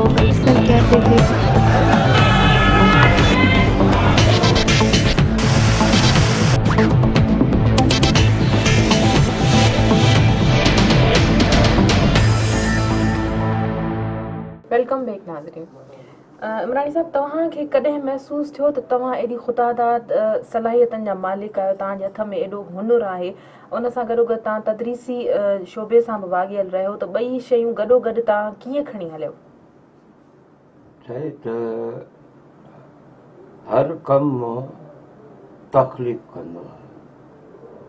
वो परिसर कहते थे। Welcome back नाज़रीन। इमरानी साहब, तव्हांखे कॾहिं महसूसु थियो त तव्हां एॾी ख़ुदादाद सलाहियतनि जा मालिक आहियो, तव्हांजे हथ में एॾो हुनर आहे, उन सां गॾोगॾु तव्हां तदरीसी शोबे सां बि वाॻियल रहियो, त ॿई शयूं गॾोगॾु तव्हां कीअं खणी हलियो? छाहे त हर कमु तख़लीक़ कंदो आहे।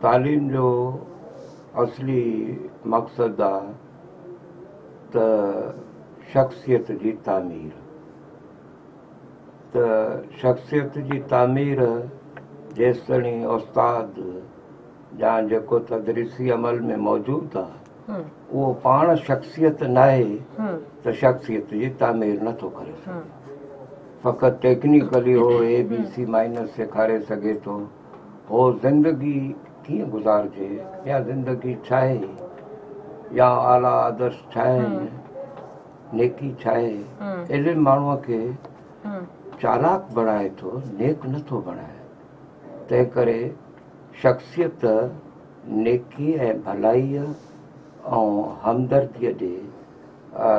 तालीम जो असली मक़सदु आहे त शख़्सियत जी तामीर। त शख़्सियत जी तामीर जेसिताईं उस्ताद या जेको तदरीसी अमल में मौजूदु आहे उहो पाण शख़्सियत न आहे त शख़्सियत जी तामीर नथो करे सघे। फ़क़ति टेक्निकली हो ए बी सी माइनस सेखारे सघे थो, हो ज़िंदगी कीअं गुज़ारिजे या ज़िंदगी छा आहे या आला आदर्श छा आहिनि, नेकी छा आहे। इल्म माण्हूअ खे चालाक बणाए थो, नेक नथो बणाए। तंहिं करे शख़्सियत नेकी ऐं भलाईअ ऐं हमदर्दीअ ॾे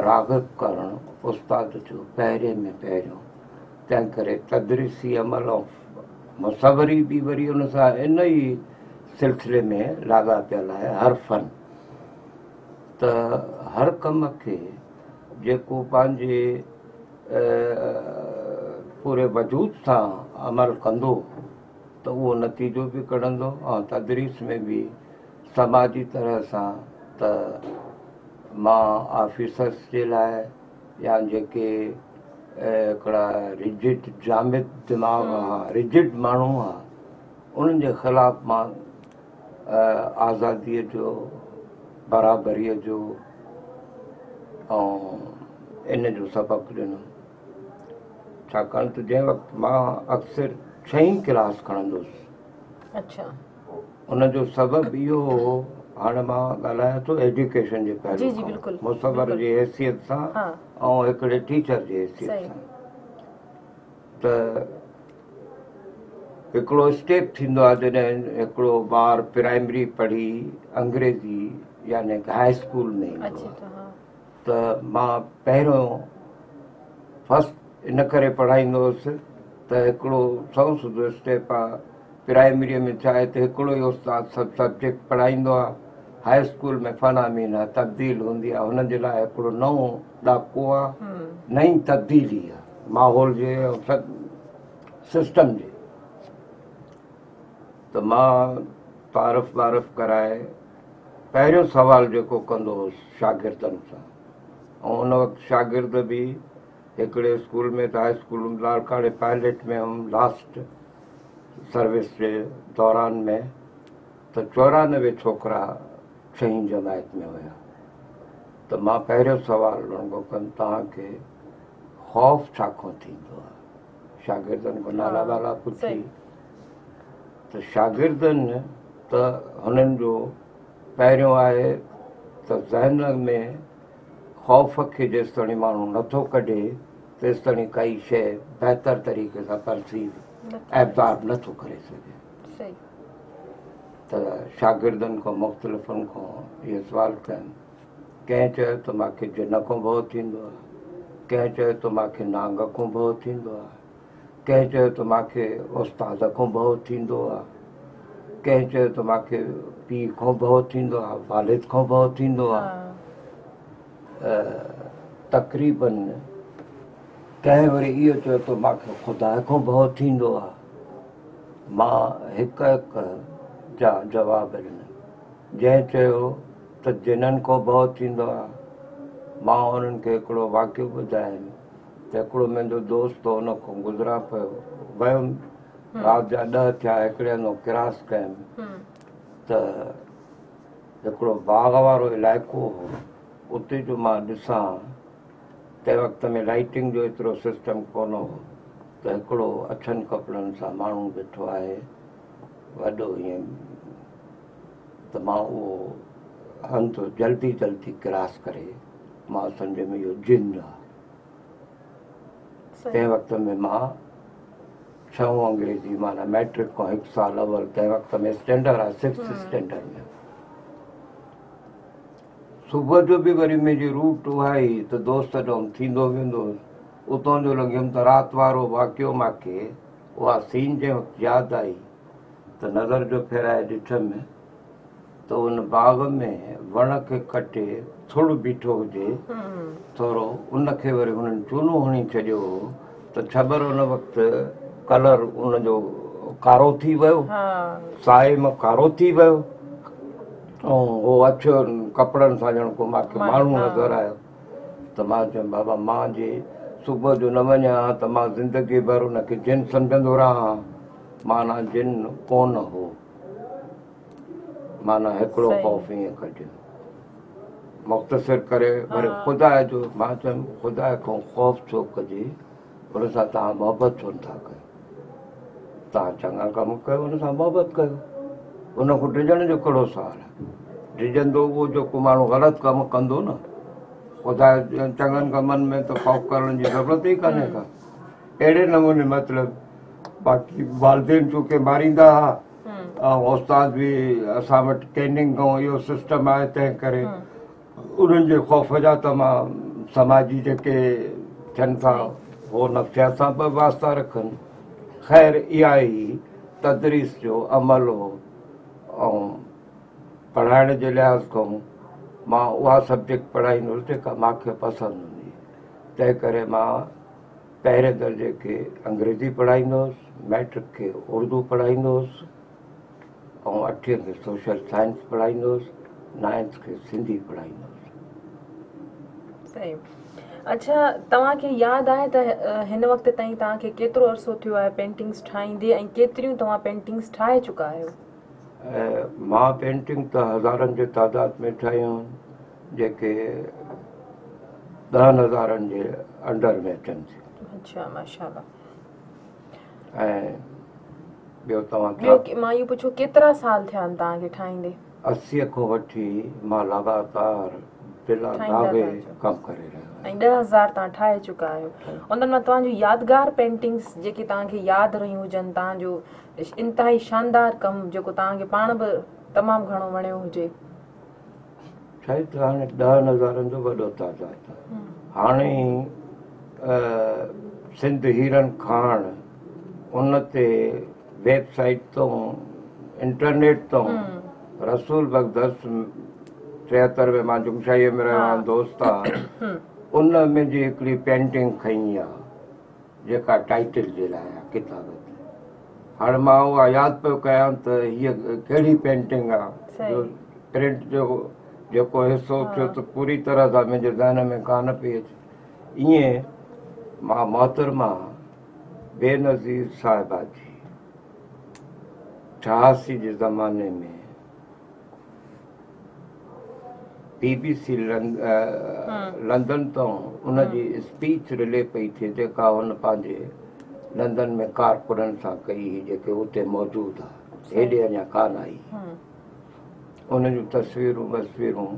राग़िब करणु उस्ताद जो पहिरें में पहिरियों। तंहिं करे तदरीसी अमल ऐं मुसवरी बि वरी उन सां इन ई सिलसिले में लाॻापियल आहे हर फन। त हर कम खे जेको पंहिंजे पूरे वजूद सां अमल कंदो त उहो नतीजो बि कढंदो। ऐं तदरीस में बि समाजी तरह सां त मां ऑफिसर्स जे लाइ या जेके हिकिड़ा रिजिड जामिद दिमाग़ आहे, रिजिड माण्हू आहे, उन्हनि जे ख़िलाफ़ मां आज़ादीअ जो, बराबरीअ जो ऐं इन जो सबक़ु ॾिनो। छाकाणि त जंहिं वक़्तु मां अक्सर 6वीं क्लास खणंदो हुउसि। अच्छा। उनजो सबबु इहो हो, हाणे मां ॻाल्हायां थो एजुकेशन जे पहलू खां, मुसवर जी हैसियत सां ऐं हिकिड़े टीचर जी हैसियत सां। त हिकिड़ो स्टेप थींदो आहे जॾहिं हिकिड़ो ॿार प्राइमरी पढ़ी अंग्रेज़ी यानी हाई स्कूल में ईंदो आहे, त मां पहिरियों फर्स्ट इन करे पढ़ाईंदो हुउसि त हिकिड़ो सओ सिधो स्टेप आहे। प्राइमरीअ में छा आहे त हिकिड़ो ई उस्ताद सभु सब्जेक्ट पढ़ाईंदो आहे। हाई स्कूल में फना मीना तब्दील हूंदी आहे, हुनजे लाइ हिकिड़ो नओं ॾाको आहे, नई तब्दीली आहे माहौल जे सिस्टम जे। त मां तारफ़ वारफ़ कराए पहिरियों सवाल जेको कंदो हुउसि शागिर्दनि सां, ऐं उन वक़्तु शागिर्द बि हिकिड़े स्कूल में त हाई स्कूल लाड़काणे पायलट में हुउमि लास्ट सर्विस जे दौरान में, त 94 छोकिरा 6वीं जमायत में हुया। त मां पहिरियों सवाल उन्हनि खां कयमि, तव्हांखे ख़ौफ़ छा खां थींदो आहे? शागिर्दनि खां नाला वाला पुछी त शागिर्दनि त हुननि जो पहिरियों आहे त ज़हन में ख़ौफ़ खे जेसिताईं माण्हू नथो कढे तेसिताईं काई शइ बहितर तरीक़े सां परसीव एब्ज़ॉर्ब नथो करे सघे। त शागिर्दनि खां मुख़्तलिफ़नि खां इहो सुवाल कयमि। कंहिं चयो त मूंखे जिन खां भउ थींदो आहे, कंहिं चयो त मूंखे नांग खां भउ थींदो आहे, कंहिं चयो त मूंखे उस्ताद खां भउ थींदो आहे, कंहिं चयो त मूंखे पीउ खां भउ थींदो आहे, वालिद खां भउ थींदो आहे। तक़रीबन कंहिं वरी इहो चयो त मूंखे ख़ुदा खां भउ थींदो आहे। मां हिकु हिकु जा जवाब ॾिना। जंहिं चयो त जिननि खां भउ थींदो आहे, मां उन्हनि खे हिकिड़ो वाक़ियो ॿुधायमि त हिकिड़ो मुंहिंजो दोस्त हो, उन खां गुज़रां पियो वियुमि, राति जा 10 थिया, हिकिड़े हंधि क्रॉस कयमि त हिकिड़ो बाग़ वारो इलाइक़ो हो, उते जो मां ॾिसां तंहिं वक़्त में लाइटिंग जो एतिरो सिस्टम कोन हो, त हिकिड़ो अछनि कपिड़नि सां माण्हू बीठो आहे वॾो ईअं, त मां उहो हंधु जल्दी जल्दी क्रॉस करे मां सम्झियमि इहो जिन आहे। تنهن وقت ۾ مان ڇهون انگريزي معنيٰ مئٽرڪ کان هڪ سال اول تنهن وقت ۾ اسٽينڊرڊ آهي سڪسٿ اسٽينڊرڊ ۾. صبح جو به وري منهنجي روٽ اها ئي ته دوست ڏانهن ٿيندو ويندو هوس. اتان جو لنگهيم ته رات وارو واقعو مان کي اها سين جنهن وقت ياد آئي ته نظر جو ڦيرائي ڏٺم ته ان باغ ۾ وڻ کي ڪٽي ٿڙ بيٺو هجي ٿورو ان کي وري هنن چونو هڻي ڇڏيو هو ته ڇٻر ان وقت ڪلر ان جو ڪارو ٿي ويو سائي مان ڪارو ٿي ويو ۽ هو اڇن ڪپڙن سان ڄڻ ڪو مان کي ماڻهو نظر آيو ته مان چيم بابا مان جي صبح جو نه وڃان ها ته مان زندگي ڀر ان کي جن سمجهندو رهان ها معنيٰ جن ڪونه هو معنيٰ هڪڙو خوف ائين ڪڍيو مختصر ڪري وري خدا جو مان چيم خدا کان خوف ڇو ڪجي ان سان توهان محبت ڇو نٿا ڪيو توهان چڱا ڪم ڪيو ان سان محبت ڪيو ان کان ڊڄڻ جو ڪهڙو سوال آهي ڊڄندو اهو جيڪو ماڻهو غلط ڪم ڪندو نه خدا چڱن ڪمن ۾ ته خوف ڪرڻ جي ضرورت ئي ڪانهي ڪا اهڙي نموني مطلب باقي والدين چونڪه ماريندا هئا ۽ استاد به اسان وٽ ڪيننگ ۽ اهو سسٽم آهي تنهن ڪري انهن جي خوف جا ته مان سماجي جيڪي ٿين ٿا هو نفسيات سان به واسطا رکن. خير اها ئي تدريس جو عمل هو ۽ پڙهائڻ جي لحاظ کان مان اها سبجيڪٽ پڙهائيندو هوس جيڪا مان کي پسند هوندي هئي تنهن ڪري مان پهرين درجي کي انگريزي پڙهائيندو هوس، مئٽرڪ کي اردو پڙهائيندو هوس ۽ اٺين کي سوشل سائنس پڙهائيندو هوس، نائنٿ کي سنڌي پڙهائيندو هوس. صحيح. اڇا توهان کي ياد آهي ته هن وقت تائين توهان کي ڪيترو عرصو ٿيو آهي پينٽنگس ٺاهيندي ۽ ڪيتريون توهان پينٽنگس ٺاهي چڪا آهيو؟ مان پينٽنگ ته هزارن جي تعداد ۾ ٺاهيون آهن. جيڪي ڏهن هزارن جي انڊر ۾ اچن ٿيون. اڇا ماشاءالله. ۽ ٻيو توهان ڇا؟ ٻيو مان اهو پڇيو ڪيترا سال ٿيا آهن توهان کي ٺاهيندي؟ 80 کان وٺي مان لڳاتار بلا داغي ڪم ڪري رهيو آهيان. ۽ 10,000 توهان ٺاهي چڪا آهيو. انهن مان توهان جون يادگار پينٽنگس جيڪي توهان کي ياد رهيون هجن توهان جو انتهائي شاندار ڪم جيڪو توهان کي پاڻ به تمام گهڻو وڻيو هجي. شايد ته هاڻي ڏهن هزارن جو وڏو تعداد آهي. هاڻي سنڌ هيرن کاڻ ان تي ويب سائيٽ تون انٽرنيٽ تون رسول بخش درس 73 ۾ مان جنگشاهيء ۾ رهيو آهيان دوست آ ان منهنجي هڪڙي پينٽنگ کنئي آ جيڪا ٽائيٽل جي لاء آ ڪتاب تي هاڻي مان اها ياد پيو ڪيان ته هيء ڪهڙي پينٽنگ آ جو پرنٽ جو جيڪو حصو ٿيو ته پوري طرح سان منهنجي ذهن ۾ ڪانه پئي اچي. ائين مان محترمه بينظير صاحبه جي 86 جي زماني ۾ بي بي سي لندن تان ان جي اسپيچ رلي پئي ٿئي جيڪا هن پنهنجي لندن ۾ ڪارڪنن سان ڪئي هئي جيڪي اتي موجود ها هيڏي اڃا ڪانه آئي. ان جون تصويرون وصويرون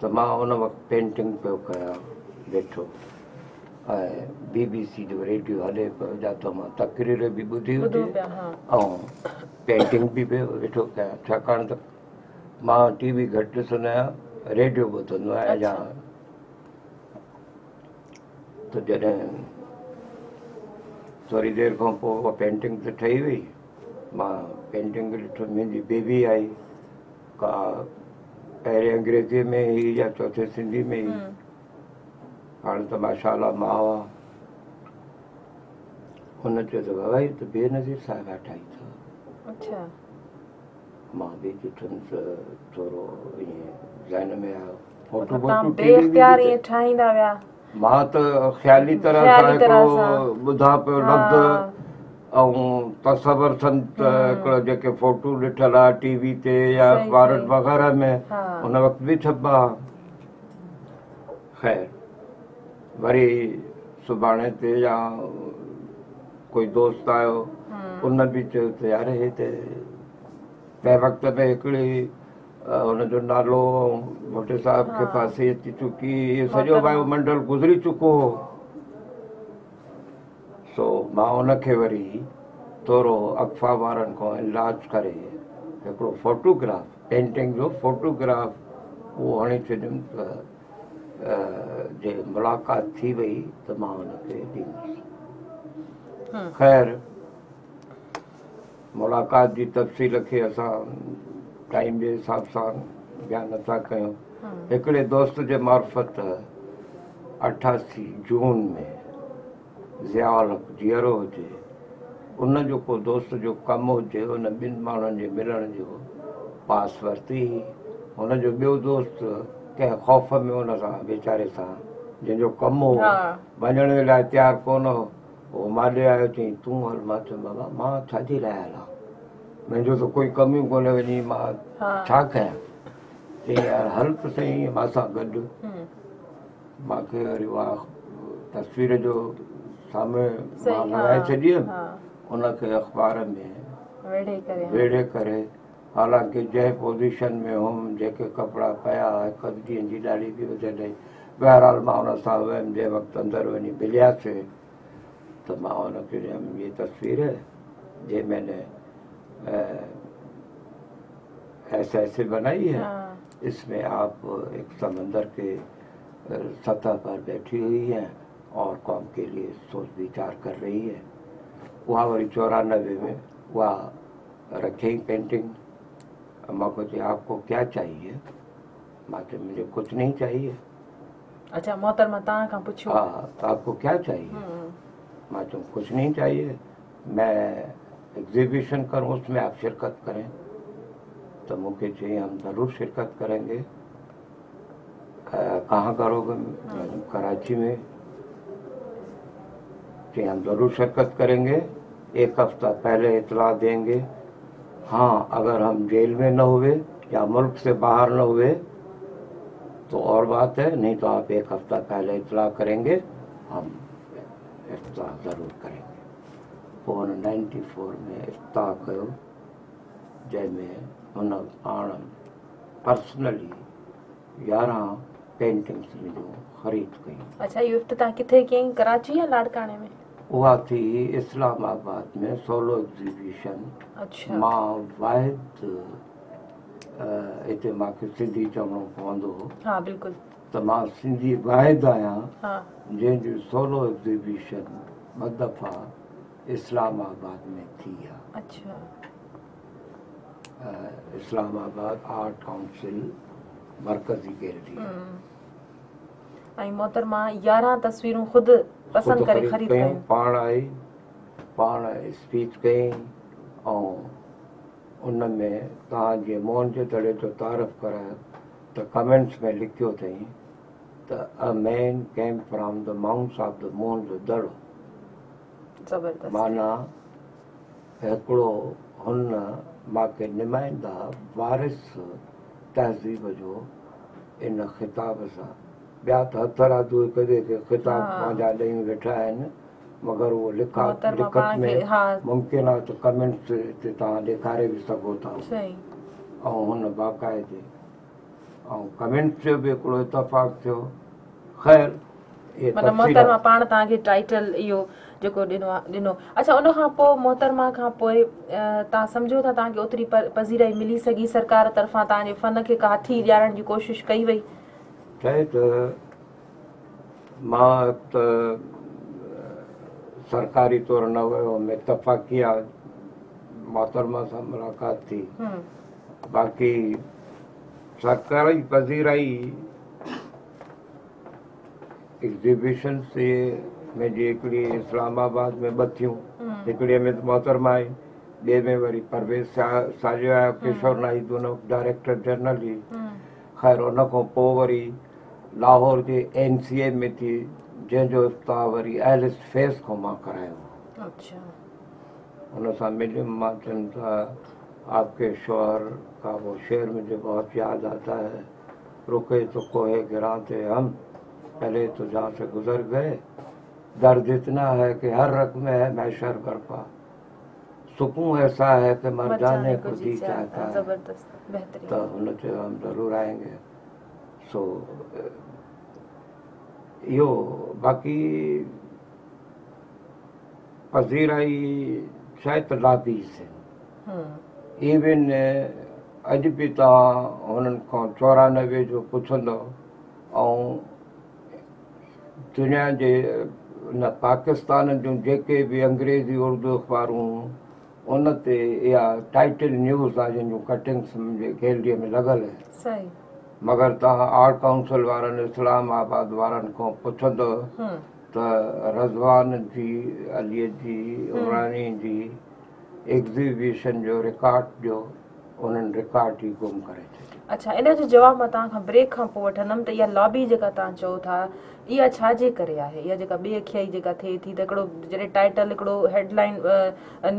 ته مان ان وقت پينٽنگ پيو ڪيان ويٺو ۽ بي بي سي جو ريڊيو هلي پيو جاتان مان تقرير به ٻڌي هجي ۽ پينٽنگ به پيو ويٺو ڪيان ڇاڪاڻ ته مان ٽي وي گهٽ ڏسندو آهيان ريڊيو ٻڌندو آهيان يا ته جڏهن ٿوري دير کان پوء اها پينٽنگ ته ٺهي وئي مان پينٽنگ ڏٺو منهنجي بيبي آئي ڪا پهرين انگريزيء ۾ هئي يا چوٿين سنڌي ۾ هئي هاڻي ته ماشاء الله ماء آ هن چيو ته بابا هي ته بينظير صاحبه ٺاهي اٿو اڇا مان به ڏٺم ته ٿورو ائين ذهن ۾ آيو فوٽو بوٽو بي اختيار ائين ٺاهيندا ويا مان ته خيالي طرح سان هڪڙو ٻڌان پيو لفظ ۽ تصور سان ته هڪڙو جيڪي فوٽو ڏٺل آ ٽي وي تي يا اخبارن وغيره ۾ ان وقت به ڇپبا خير وري سڀاڻي تي يا ڪوئي دوست آيو ان به چيو ته يار هي ته تنهن وقت ۾ هڪڙي هن جو نالو ڀٽي صاحب کي ڦاسي اچي چڪي اهو سڄو وايو منڊل گذري چڪو هو. سو مان ان کي وري ٿورو اگفا وارن کان انلارج ڪري هڪڙو فوٽوگراف پينٽنگ جو فوٽوگراف اهو هڻي ڇڏيم ته جي ملاقات ٿي وئي ته مان ان کي ڏيندس. خير ملاقات جي تفصيل کي اسان ٽائيم جي حساب سان بيان نٿا ڪيون. هڪڙي دوست جي معرفت 88 جون ۾ ضياء الحق جيئرو هجي، ان جو ڪو دوست جو ڪم هجي، ان ٻن ماڻهن جي ملڻ جو پاس ورتي هئي. هن جو ٻيو دوست ڪنهن خوف ۾ ان سان ويچاري سان جنهن جو ڪم هو وڃڻ جي لاء تيار ڪونه هو. هو مان ڏي آيو، چيائين تون هل. مان چيم بابا مان ڇا جي لاء هلان، منهنجو ته ڪوئي ڪم ئي ڪونهي، وڃي مان ڇا ڪيان؟ چيائين يار هل ته سهي مان سان گڏ. مان کي وري اها تصوير جو سامهون مان لڳائي ڇڏي هيم، ان کي اخبار ۾ ويڙهي ڪري، حالانڪه جنهن پوزيشن ۾ هوم، جيڪي ڪپڙا پيا، هڪ اڌ ڏينهن جي ڏاڙهي به وڌل هئي. بهرحال مان ان سان ويم، جنهن وقت اندر وڃي ملياسي ته مان ان کي چيم هي تصوير جي مين ني ايسي ايسي بنائي هي، اس ۾ آپ ايڪ سمندر ڪي سطح پر بيٺي هئي هين اور قوم ڪي ليي سوچ ويچار ڪر رهي هي. اها وري 94 ۾ اها رکيائين پينٽنگ. مان کي چيائين آپ ڪو ڪيا چاهيي؟ مان چيو مجهي ڪجهه نهين چاهيي. اڇا محترمه توهان کان پڇيو. ها آپ ڪو ڪيا چاهيي؟ مان چيو ڪجهه نهين چاهيي، مين ايگزيبيشن ڪرون اس ۾ آپ شرڪت ڪرين. ته مون کي چيائين هم ضرور شرڪت ڪرين گي. ڪهان ڪروگي؟ ڪراچي ۾. چيائين هم ضرور شرڪت ڪرين گي، ايڪ هفته پهلي اطلاع دين گي. ها اگر هم جيل ۾ نه هوئي يا ملڪ سي باهر نه هوئي تو اور بات هي، نهين تو آپ ايڪ هفته پهلي اطلاع ڪرين گي، هم افتتاح ضرور ڪرين گي. پوء هن 94 ۾ افتتاح ڪيو، جنهن ۾ هن پاڻ پرسنلي 11 پينٽنگس منهنجون خريد ڪيون. اڇا اهو افتتاح ڪٿي ڪيائين، ڪراچي يا لاڙڪاڻي ۾؟ اها ٿي اسلام آباد ۾ سولو ايگزيبيشن. مان واحد هتي مان کي سنڌي چوڻو پوندو هو. ها بلڪل. ته مان سنڌي واحد آهيان جنهن جي سولو ايگزيبيشن 2 دفعا اسلام آباد ۾ ٿي آ. اڇا. اسلام آباد آرٽ ڪائونسل مرڪزي گيلري. ۽ محترمه 11 تصويرون خود پسند ڪري خريد ڪيون. پاڻ آئي، پاڻ اسپيچ ڪيائين ۽ ان ۾ توهان جيئن موهن جي دڙي جو تعارف ڪرايو ته ڪمينٽس ۾ لکيو اٿئين ته a man came from the mounds of the Mohenjo Daro. زبردست. معنيٰ هڪڙو هن مان کي نمائنده وارث تهذيب جو ان خطاب سان، ٻيا ته هٿرادو هڪ ٻئي کي خطاب پنهنجا ڏيون ويٺا آهن، مگر اهو لکت ۾ ممڪن آهي ته ڪمينٽس تي توهان ڏيکاري به سگهو ٿا. ۽ هن باقاعدي ۽ ڪمينٽس جو به هڪڙو اتفاق ٿيو. خير اهي مطلب محترمه پاڻ توهان کي ٽائيٽل اهو جيڪو ڏنو ڏنو. اڇا ان کان پوء محترمه کان پوء توهان سمجهو ٿا توهان کي اوتري پذيرائي ملي سگهي، سرڪار طرفان توهان جي فن کي ڪا هٿي ڏيارڻ جي ڪوشش ڪئي وئي؟ چئي ته مان ته سرڪاري طور نه ويو هوم، اتفاقيه محترمه سان ملاقات ٿي، باقي سرڪاري پذيرائي ايگزيبيشنس ۾ جي هڪڙي اسلام آباد ۾ ٻه ٿيون، هڪڙي ۾ ته محترمه آئي، ٻئي ۾ وري پرويز ساجو آيو، ڪشور ناهيد ان وقت ڊائريڪٽر جنرل هئي. خير ان کان پوء وري لاهور جي اين سي اي ۾ ٿي، جنهن جو افتتاح وري ايلس فيض کان مان ڪرايو هو. ان سان مليم، مان چيم ته آپ ڪي شوهر ڪا وو شعر مجهي بهت ياد آتا هي، رڪي تو ڪوهه گران ٿي هم، چلي تو جهان سي گذر گئي، درد اتنا هي ڪي هر رگ ۾ هي محشر برپا، سڪون ايسا هي ڪي مر جاني ڪو جي چاهتا هي. ته هن چيو هم ضرور آئين گي. سو اهو باقي پذيرائي شايد ته لابيز آهن. ايون اڄ به توهان هنن کان 94 جو پڇندؤ ۽ دنيا جي نه پاڪستان جون جيڪي به انگريزي اردو اخبارون ان تي اها ٽائيٽل نيوز آهي جنهن جون ڪٽنگس منهنجي گيلريء ۾ لڳل آهن. مگر توهان آرٽ ڪائونسل وارن اسلام آباد وارن کان پڇندؤ ته رضوان جي علي جي عمراڻي جي ايگزيبيشن جو رڪارڊ ڏيو، انهن رڪارڊ ئي گم ڪري ڇڏيو. اڇا ان جو جواب مان توهان کان بريڪ کان پوء وٺندم ته اها لابي جيڪا توهان چئو ٿا اها ڇا جي ڪري آهي؟ اها جيڪا ٻي اکيائي جيڪا ٿئي ٿي ته هڪڙو جڏهن ٽائيٽل هڪڙو هيڊ لائين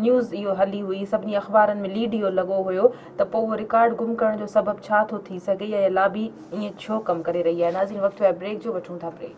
نيوز اهو هلي هئي سڀني اخبارن ۾ ليڊ اهو لڳو هيو ته پوء اهو رڪارڊ گم ڪرڻ جو سبب ڇا ٿو ٿي سگهي يا اها لابي ائين ڇو ڪم ڪري رهي آهي؟ ناظرين وقت ٿيو آهي بريڪ جو وٺون ٿا بريڪ.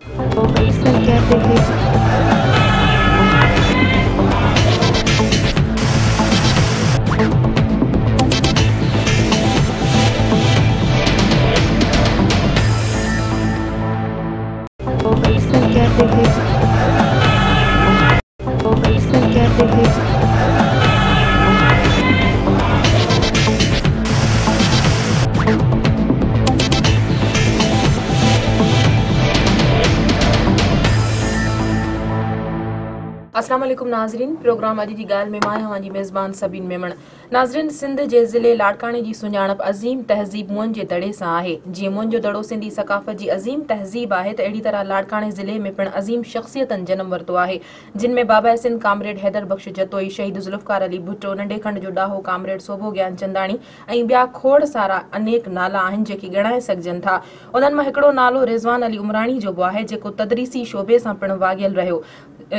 اسلام عليڪم ناظرين پروگرام اڄ جي ڳالهه ۾ مان آهيان اوهان جي ميزبان سبين ميمڻ ناظرين سنڌ جي ضلعي لاڙڪاڻي جي سڃاڻپ عظيم تهذيب موئن جي دڙي سان آهي. جيئن موئن جو دڙو سنڌي ثقافت جي عظيم تهذيب آهي ته اهڙي طرح لاڙڪاڻي ضلعي ۾ پڻ عظيم شخصيتن جنم ورتو آهي جن ۾ باباء سنڌ ڪامريڊ حيدر بخش جتوئي، شهيد ذوالفقار علي ڀٽو، ننڍي کنڊ جو ڏاهو ڪامريڊ سوڀو گيانچنداڻي ۽ ٻيا کوڙ سارا انيڪ نالا آهن جيڪي ڳڻائي سگهجن ٿا. انهن مان هڪڙو نالو رضوان علي عمراڻي جو به آهي جيڪو تدريسي شعبي سان پڻ واڳيل رهيو.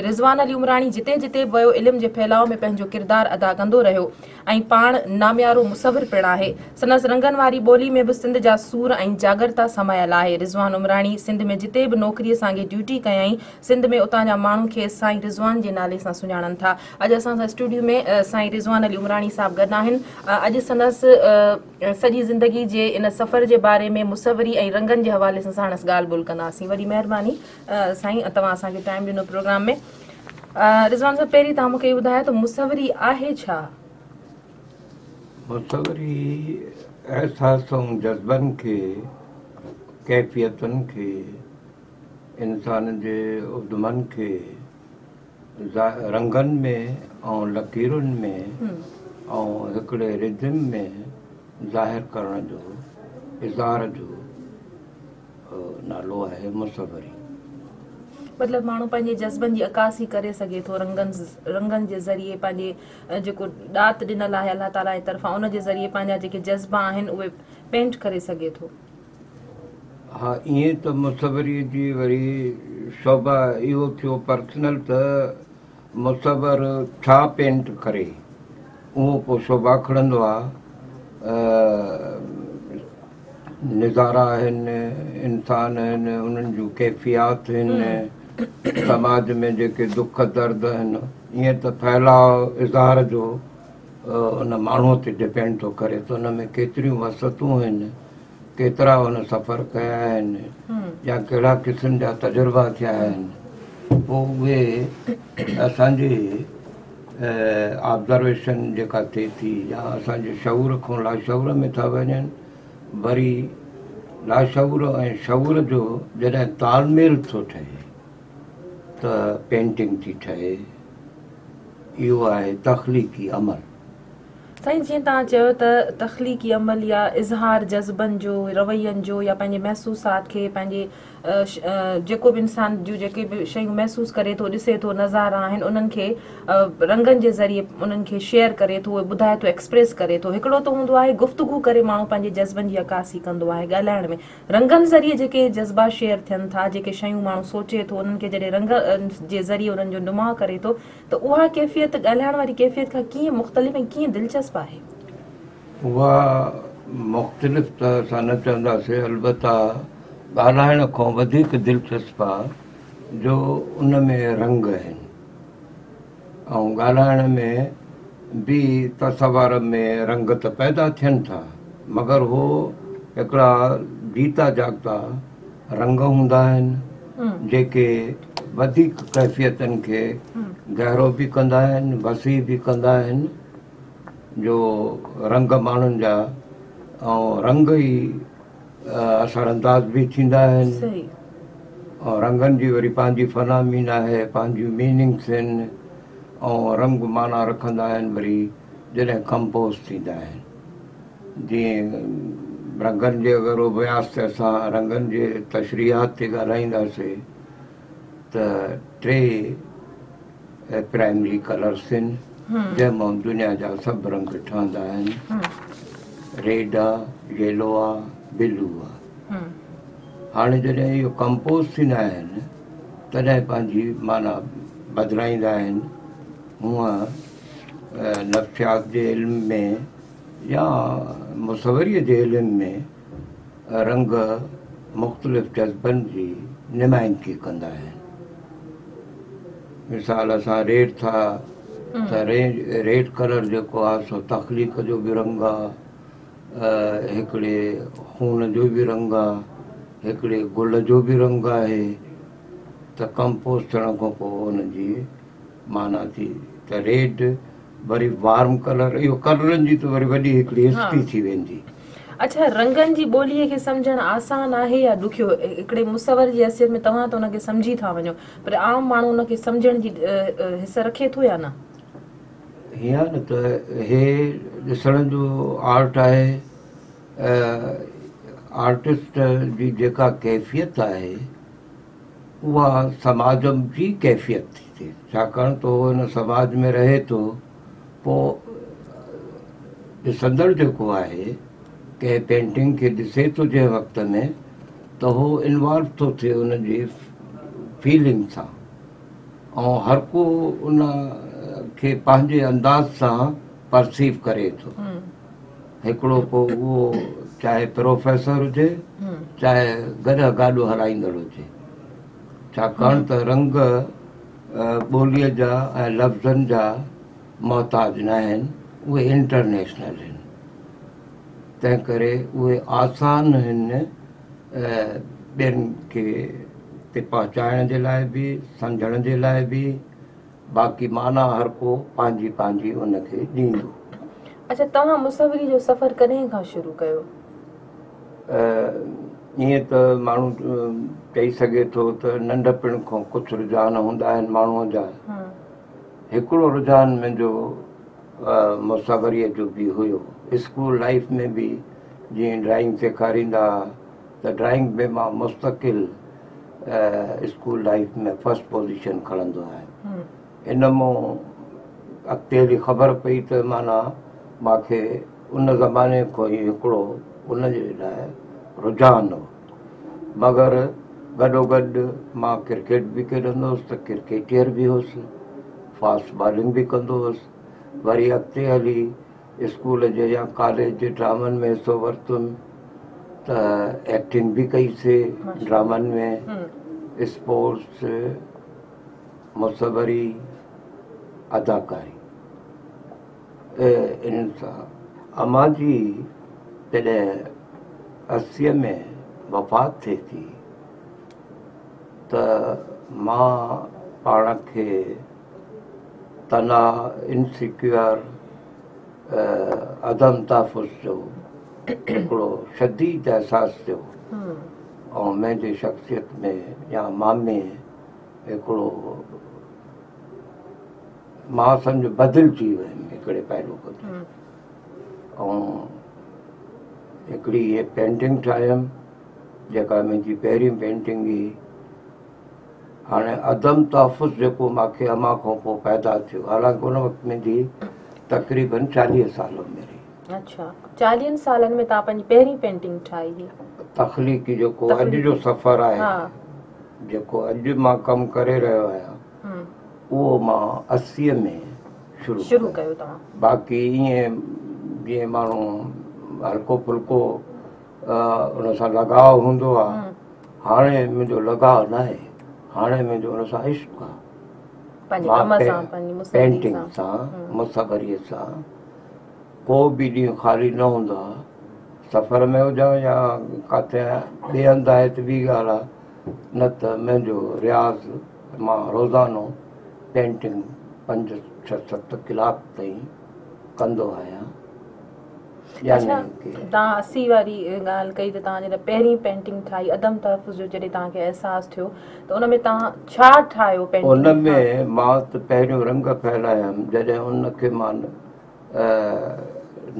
رضوان علي عمراڻي جتي جتي به ويو علم جي ڦهلاء ۾ پنهنجو ڪردار ادا ڪندو رهيو ۽ پاڻ ناميارو مصور پڻ آهي. سندس رنگن واري ٻولي ۾ به سنڌ جا سور ۽ جاڳرتا سمايل آهي. رضوان عمراڻي سنڌ ۾ جتي به نوڪري سانگي ڊيوٽي ڪيائين سنڌ ۾ اتان جا ماڻهو کيس سائين رضوان جي نالي سان سڃاڻن ٿا. اڄ اسان سان اسٽوڊيو ۾ سائين رضوان علي عمراڻي صاحب گڏ آهن. اڄ سندس سڄي زندگي جي ان سفر جي باري ۾ مصوري ۽ رنگن جي حوالي سان ساڻس ڳالهه ٻولهه ڪنداسين. وڏي مهرباني. سائين توهان اسان کي ٽائيم ڏنو پروگرام ۾ رضوان صاحب پهرين توهان مونکي اهو ٻڌايو ته مصوري آهي ڇا؟ مصوري احساس ۽ جذبن کي ڪيفيتن کي انسان جي اڌمن کي رنگن ۾ ۽ لڪيرن ۾ ۽ هڪڙي ردم ۾ ظاهر ڪرڻ جو اظهار جو نالو آهي مصوري. مطلب ماڻهو پنهنجي جذبن جي عڪاسي ڪري سگهي ٿو رنگن رنگن جي ذريعي پنهنجي جيڪو ڏات ڏنل آهي الله تعالي جي طرفان ان جي ذريعي پنهنجا جيڪي جذبا آهن اهي پينٽ ڪري سگهي ٿو. ها ائين ته مصوري جي وري شعبه اهو ٿيو پرسنل ته مصور ڇا پينٽ ڪري اهو پوء شعبه کڻندو آ. نظارا آهن، انسان آهن، انهن جون ڪيفيات آهن، سماج ۾ جيڪي دک درد آهن، ائين ته ڦهلاء اظهار جو ان ماڻهوء تي ڊپينڊ ٿو ڪري ته ان ۾ ڪيتريون وسعتون آهن، ڪيترا هن سفر ڪيا آهن يا ڪهڙا قسم جا تجربا ٿيا آهن، پوء اهي اسان جي آبزرويشن جيڪا ٿئي ٿي يا اسان جي شعور کان لاشعور ۾ ٿا وڃن، وري لاشعور ۽ شعور جو جڏهن تال ميل ٿو ٺهي ته پينٽنگ ٿي ٺهي. اهو آهي تخليقي عمل. سائين جيئن توهان چيو ته تخليقي عمل يا اظهار جذبن جو، روين جو يا پنهنجي محسوسات کي پنهنجي جيڪو به انسان جون جيڪي به شيون محسوس ڪري ٿو ڏسي ٿو نظارا آهن انهن کي رنگن جي ذريعي انهن کي شيئر ڪري ٿو اهي ٻڌائي ٿو ايڪسپريس ڪري ٿو هڪڙو ته هوندو آهي گفتگو ڪري ماڻهو پنهنجي جذبن جي عڪاسي ڪندو آهي ڳالهائڻ ۾ رنگن ذريعي جيڪي جذبا شيئر ٿين ٿا جيڪي شيون ماڻهو سوچي ٿو انهن کي جڏهن رنگ جي ذريعي انهن جو نماء ڪري ٿو ته اها ڪيفيت ڳالهائڻ واري ڪيفيت کان ڪيئن مختلف ۽ ڪيئن دلچسپ آهي؟ اها مختلف ته اسان نه چونداسين البته ڳالهائڻ کان وڌيڪ دلچسپ آ جو ان ۾ رنگ آهن ۽ ڳالهائڻ ۾ به تصور ۾ رنگ ته پيدا ٿين ٿا مگر هو هڪڙا جيتا جاڳتا رنگ هوندا آهن جيڪي وڌيڪ ڪيفيتن کي گهرو به ڪندا آهن، وسيع به ڪندا آهن، جو رنگ ماڻهن جا ۽ رنگ ئي اثر انداز به ٿيندا آهن. ۽ رنگن جي وري پنهنجي فنامين آهي، پنهنجيون ميننگس آهن ۽ رنگ معنيٰ رکندا آهن وري جڏهن ڪمپوز ٿيندا آهن. جيئن رنگن جي اگر اڀياس تي اسان رنگن جي تشريحات تي ڳالهائينداسين ته ٽي پرائمري ڪلرس آهن، جنهن مان دنيا جا سڀ رنگ ٺهندا آهن. ريڊ آ، ييلو آ، بلو آ. هاڻي جڏهن اهو ڪمپوز ٿيندا آهن تڏهن پنهنجي معنيٰ بدلائيندا آهن. هونء نفسيات جي علم ۾ يا مصوريء جي علم ۾ رنگ مختلف جذبن جي نمائندگي ڪندا آهن. مثال اسان ريڊ ٿا ته ريڊ ڪلر جيڪو آهي سو تخليق جو به رنگ آهي، هڪڙي خون جو به رنگ آهي، هڪڙي گل جو به رنگ آهي ته ڪمپوز ٿيڻ کان پوء ان جي معنيٰ ٿي ته ريڊ وري وارم ڪلر، اهو ڪلرن جي ته وري وڏي هڪڙي هسٽري ٿي ويندي. اڇا رنگن جي ٻوليء کي سمجهڻ آسان آهي يا ڏکيو؟ هڪڙي مصور جي حيثيت ۾ توهان ته ان کي سمجهي ٿا وڃو پر عام ماڻهو ان کي سمجهڻ جي حس رکي ٿو يا نه؟ هيئن آهي نه ته هي ڏسڻ جو آرٽ آهي، آرٽسٽ جي جيڪا ڪيفيت آهي اها سماج جي ڪيفيت ٿي ٿئي، ڇاڪاڻ ته هو ان سماج ۾ رهي ٿو. پوء ڏسندڙ جيڪو آهي ڪنهن پينٽنگ کي ڏسي ٿو جنهن وقت ۾ ته هو انوالو ٿو ٿئي ان جي فيلنگ سان ۽ هر ڪو ان کي پنهنجي انداز سان پرسيو ڪري ٿو. هڪڙو پوء اهو چاهي پروفيسر هجي چاهي گڏهه گاڏو هلائيندڙ هجي، ڇاڪاڻ ته رنگ ٻوليء جا ۽ لفظن جا محتاج ناهن، اهي انٽرنيشنل آهن، تنهن ڪري اهي آسان آهن ٻين کي تي پهچائڻ جي لاء به، سمجهڻ جي لاء به. باقي معنيٰ هر ڪو پنهنجي پنهنجي ان کي ڏيندو. اڇا توهان مصوري جو سفر ڪڏهن کان شروع ڪيو؟ ائين ته ماڻهو چئي سگهي ٿو ته ننڍپڻ کان ڪجهه رجحان هوندا آهن ماڻهوء جا. هڪڙو رجحان منهنجو مصوريء جو به هيو. اسڪول لائيف ۾ به جيئن ڊرائنگ سيکاريندا ها ته ڊرائنگ ۾ مان مستقل اسڪول لائيف ۾ فرسٽ پوزيشن کڻندو آهيان. ان مون اڳتي هلي خبر پئي ته معنيٰ مان کي ان زماني کان ئي هڪڙو ان جي لاء رجحان هو. مگر گڏوگڏ مان ڪرڪيٽ به کيڏندو هوس ته ڪرڪيٽيئر به هوس، فاسٽ بالنگ به ڪندو هوس. وري اڳتي هلي اسڪول جي يا ڪاليج جي ڊرامن ۾ حصو ورتم ته ايڪٽنگ به ڪئي سي ڊرامن ۾، اسپورٽس، مصوري، اداڪاري. انهن سان امان جي جڏهن 80 ۾ وفات ٿئي ٿي ته مان پاڻ کي تنها، انسيڪيور، عدم تحفظ جو هڪڙو شديد احساس ٿيو ۽ منهنجي شخصيت ۾ يا مان ۾ هڪڙو مان سمجهه بدلجي ويم هڪڙي پهلو کان ۽ هڪڙي هيء پينٽنگ ٺاهيم جيڪا منهنجي پهرين پينٽنگ هئي. هاڻي عدم تحفظ جيڪو مان کي امان کان پوء پيدا ٿيو، حالانڪه ان وقت منهنجي تقريبن 40 سال عمر هئي. اڇا 40 سالن ۾ توهان پنهنجي پهرين پينٽنگ ٺاهي هئي. تخليقي جيڪو اڄ جو سفر آهي، جيڪو اڄ مان ڪم ڪري رهيو آهيان، اهو مان 80 ۾ شروع ڪيو. باقي ائين جيئن ماڻهو هلڪو ڦلڪو ان سان لڳاء هوندو آهي، هاڻي منهنجو لڳاء ناهي، هاڻي منهنجو ان سان عشق آهي. پينٽنگ سان، مصوريء سان ڪو به ڏينهن خالي نه هوندو آهي. سفر ۾ هجان يا ڪاٿي ٻئي هنڌ آهي ته ٻي ڳالهه آهي، نه ته منهنجو رياض مان روزانو پينٽنگ 5، 6، 7 ڪلاڪ تائين ڪندو آهيان. اڇا توهان 80 واري ڳالهه ڪئي ته توهان جڏهن پهرين پينٽنگ ٺاهي عدم تحفظ جو جڏهن توهان کي احساس ٿيو ته ان ۾ توهان ڇا ٺاهيو پينٽنگ؟ ان ۾ مان ته پهريون رنگ ڦهلايم، جڏهن ان کي مان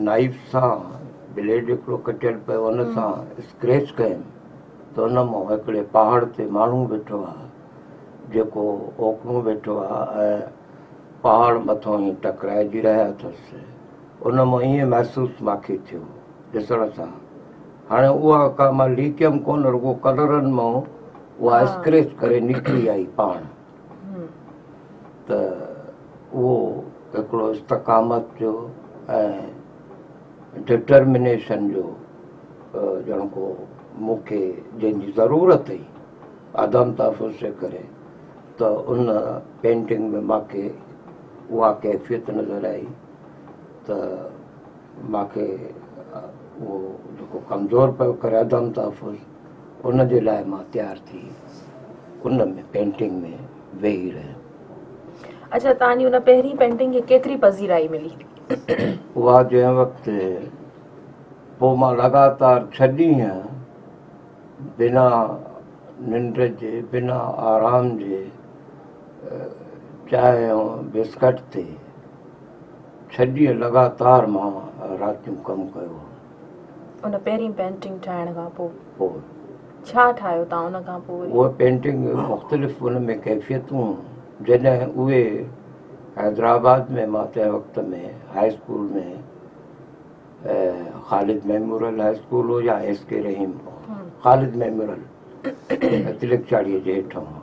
نائيف سان بليڊ هڪڙو ڪٽيل پيو ان سان اسڪريچ ڪيم ته ان مان هڪڙي پهاڙ تي ماڻهو ويٺو آهي جيڪو اوڪڻو ويٺو آهي ۽ پهاڙ مٿان ائين ٽڪرائجي رهيا اٿس. ان مان ائين محسوس ماکي ٿيو ڏسڻ سان. هاڻي اها ڪا مان ليڪيم ڪونه، رڳو ڪلرن مان اها اسڪريچ ڪري نڪري آئي پاڻ. ته اهو هڪڙو استقامت جو ۽ ڊٽرمنيشن جو ڄڻ ڪو مون کي جنهن جي ضرورت هئي عدم تحفظ جي ڪري، ته ان پينٽنگ ۾ ماکي اها ڪيفيت نظر آئي ته ماکي اهو جيڪو ڪمزور پيو ڪري عدم تحفظ، ان جي لاء مان تيار ٿي ان ۾ پينٽنگ ۾ ويهي رهيم. اڇا توهان جي ان پهرين پينٽنگ کي ڪيتري پذيرائي ملي؟ اها جنهن وقت پوء مان لڳاتار 6 ڏينهن بنا ننڊ جي بنا آرام جي چانهه ۽ بسڪٽ تي 6 ڏينهن لڳاتار مان راتيون ڪم ڪيو. ان پهرين پينٽنگ ٺاهڻ کان پوء ڇا ٺاهيو توهان ان کان پوء؟ اها پينٽنگ مختلف ان ۾ ڪيفيتون، جڏهن اهي حيدرآباد ۾ مان تنهن وقت ۾ high school ۾ Khalid memorial high school هو يا ايس ڪي رحيم هو، خالد ميموريل تلڪ چاڙهيء جي هيٺان هيو.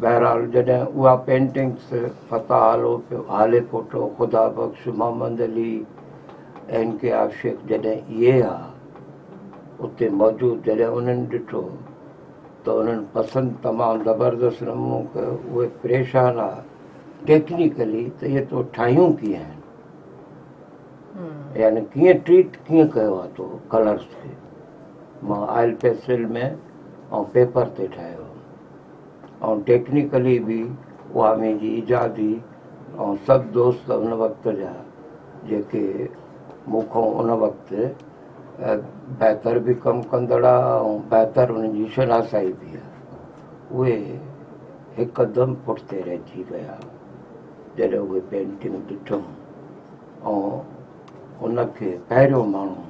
بهرحال جڏهن اها پينٽنگس فتاح هاليپوٽو، خدا Bakhsh, Muhammad Ali, N K of Shaikh جڏهن اهي ها اتي موجود، جڏهن انهن ڏٺو ته انهن پسند تمام زبردست نمونو ڪيو. اهي پريشان ها ٽيڪنيڪلي ته اهي تو ٺاهيون ڪيئن آهن، يعني ڪيئن ٽريٽ ڪيئن ڪيو آهي تو ڪلرس کي. مان آئل پيسٽل ۾ ۽ پيپر تي ٺاهيو ۽ ٽيڪنيڪلي به اها منهنجي ايجاد هئي ۽ سڀ دوست ان وقت جا جيڪي مون کان ان وقت بهتر به ڪم ڪندڙ ها ۽ بهتر انهن جي شناسائي به ها، اهي هڪدم پٺتي رهجي ويا جڏهن اهي پينٽنگ ڏٺم. ۽ ان کي پهريون ماڻهو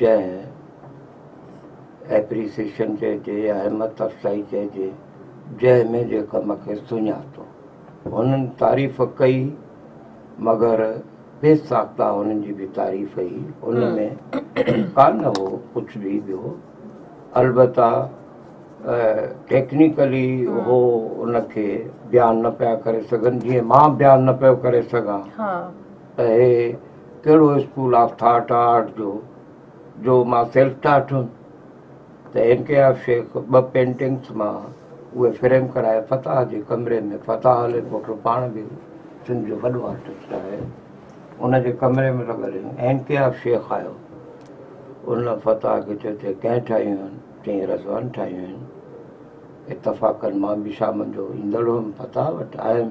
جنهن ايپريسيشن چئجي يا همت افزائي چئجي، جنهن منهنجي ڪم کي سڃاتو. هنن تعريف ڪئي مگر بي ساخته هنن جي به تعريف هئي، ان ۾ ڪانه هو ڪجهه به ٻيو. البته ٽيڪنيڪلي هو ان کي بيان نه پيا ڪري سگهن جيئن مان بيان نه پيو ڪري سگهان ته هي ڪهڙو اسڪول آف ٿاٽ آرٽ جو، جو مان سيلف ٽاٽ هيم. ته N K of Shaikh 2 paintings مان اهي فريم ڪرائي فتاح جي ڪمري ۾، فتاح هاليپوٽو پاڻ به سنڌ جو وڏو آرٽسٽ آهي، ان جي ڪمري ۾ لڳل هيون. اين ڪي آف شيخ آيو، ان فتاح کي چيو ته ڪنهن ٺاهيون آهن؟ چيائين رضوان ٺاهيون آهن. اتفاقن مان به شام جو ايندڙ هيم، فتاح وٽ آيم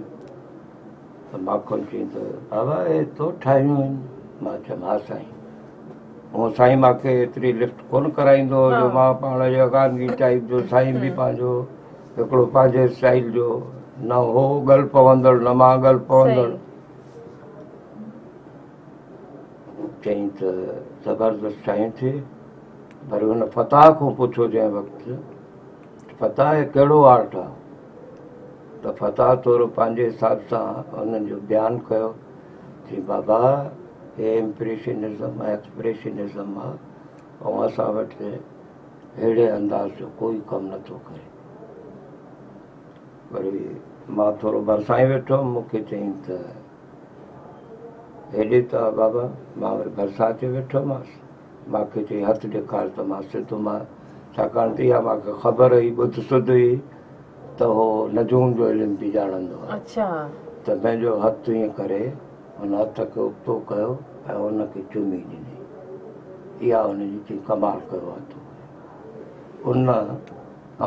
ته مان کان چيائين ته بابا اهي تو ٺاهيون آهن؟ مان چيم ها سائين. هونء سائين مان کي ايتري لفٽ ڪونه ڪرائيندو هو جو مان پاڻ يگانگي ٽائيپ جو، سائين به پنهنجو هڪڙو پنهنجي اسٽائيل جو نه هو ڳل پوندڙ نه مان ڳل پوندڙ. چيائين ته زبردست ٺاهيون ٿي. وري هن فتاح کان پڇيو جنهن وقت فتاح هي ڪهڙو آرٽ آ؟ ته فتاح ٿورو پنهنجي حساب سان انهن جو بيان ڪيو. چي بابا هي امپريشنزم ۽ ايڪسپريشنزم آ ۽ اسان وٽ اهڙي انداز جو ڪوئي ڪم نٿو ڪري. وري مان ٿورو ڀرسان ئي ويٺو هوم، مون کي چيائين ته هيڏي ته آ بابا. مان وري ڀرسان اچي ويٺومانس. مان کي چيائين هٿ ڏيکار ته مان سڌو مان، ڇاڪاڻ ته اها مان کي خبر هئي، ٻڌ سڌ هئي ته هو نجوم جو علم به ڄاڻندو آهي. ته منهنجو هٿ ائين ڪري هن هٿ کي ابتو ڪيو ۽ ان کي چمي ڏني. اها هن جي چيائين ڪمال ڪيو آهي تو. ان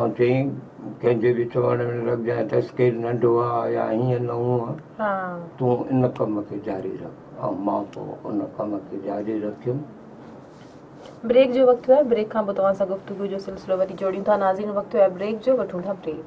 ۽ چيائين ڪنهن جي به چوڻ ۾ نه لڳجانء ته اسڪيل ننڍو آ يا هيئن نه هونئن. تون ان ڪم کي جاري رک ۽ مان پوء ان ڪم کي جاري رکيم. بريڪ جو وقت ٿيو آهي بريڪ کان پوء توهان سان گفتگو جو سلسلو وري جوڙيون ٿا ناظرين وقت ٿيو آهي بريڪ جو وٺون ٿا بريڪ.